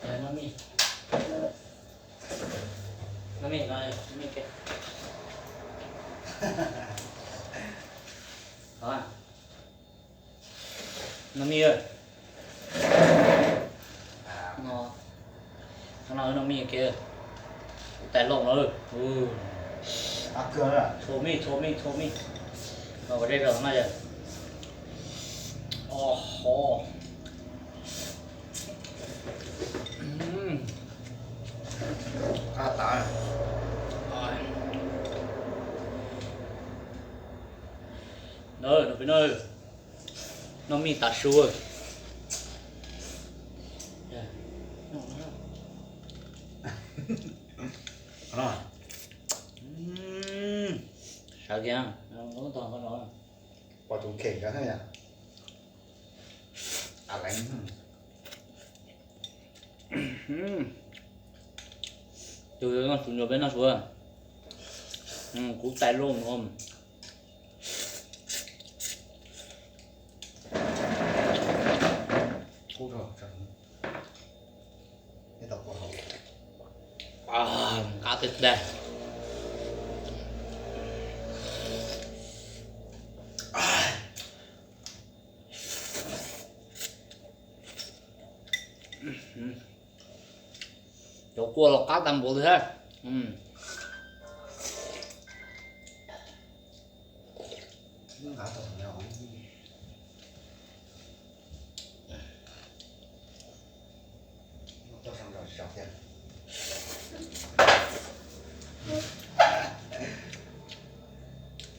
Noj mij, noj mij, noj mij ke. Noj mij, no, no noj mij ke. Kuv tais loj no. Txhua mij, txhua mij, txhua mij. No kom zej zog no yog. Os ho. Qab tas. Ntawd no peb no, noj mij tas su. Sawv kiag, pom tus khem ntawd yom. Tus no tus nyuam peb noj suav, kuv tais loj no. Qab teg teg. Cov kua los qab tag npaum li thiab.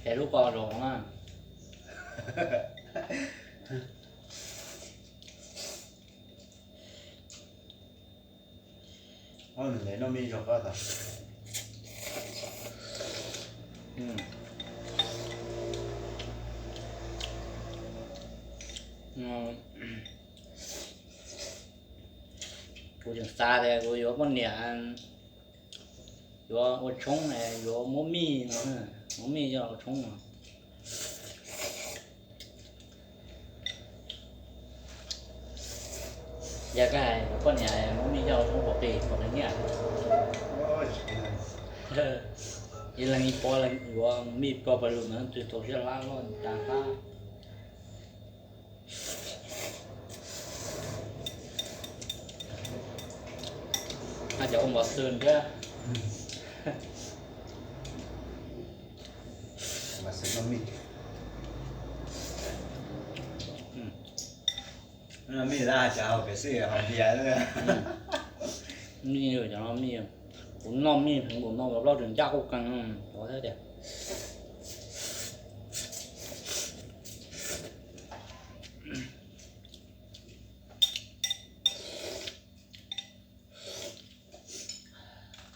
Es lub ko zoo na. Nws noj mij zog qab tas. Kuv tseem xav tias kuv yuav poj niam yuav ua tshoob, yuav muab mij no, muab mij coj ua tshoob no. Yog koj hais poj niam muab mij coj ua tshoob pom qis, pom qis nyiaj. Ib leeg ib pob, leeg yuav mij pog pawg lug ntawd twb tau siab hlab loj tas qab. Cov ua npov xwm thiab. Noj mij tab cas haus pem xwb haus npias. Mij, cov no mij, kuv noj mij heev, kuv noj plaub tseem ncaj kuj qees thiab tias.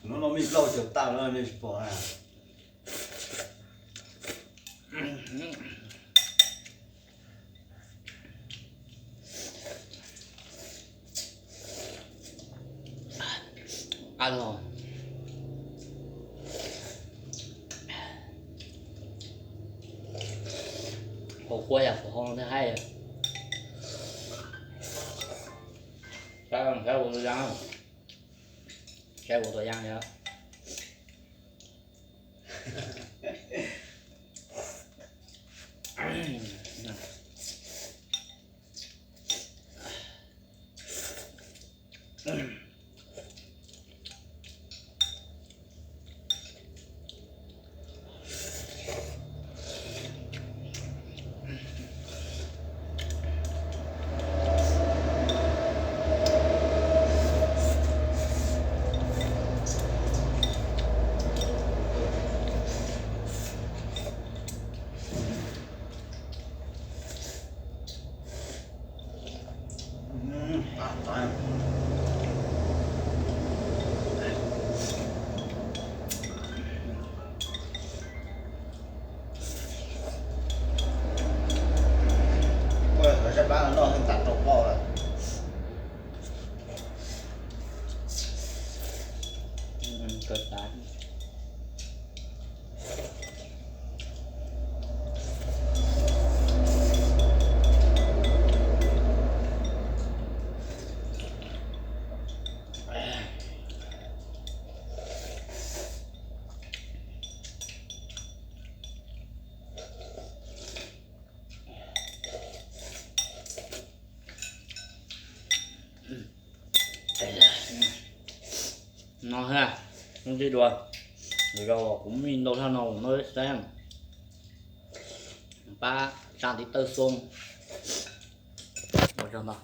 Kuv noj mij plaub caug tag lawm nej tsis pom na. Qab los. Hauv kua yam qhuav hau thiab haib. Saib ua tus yas, saib ua tus yas yog. Ua lawv sab pab noj heev tas rau poj lawm. No ha, ntxim dua. Zaum kuv muaj ntau thaj no no xeeb, pab tsa ntiv tawj xoo ua zog ntag.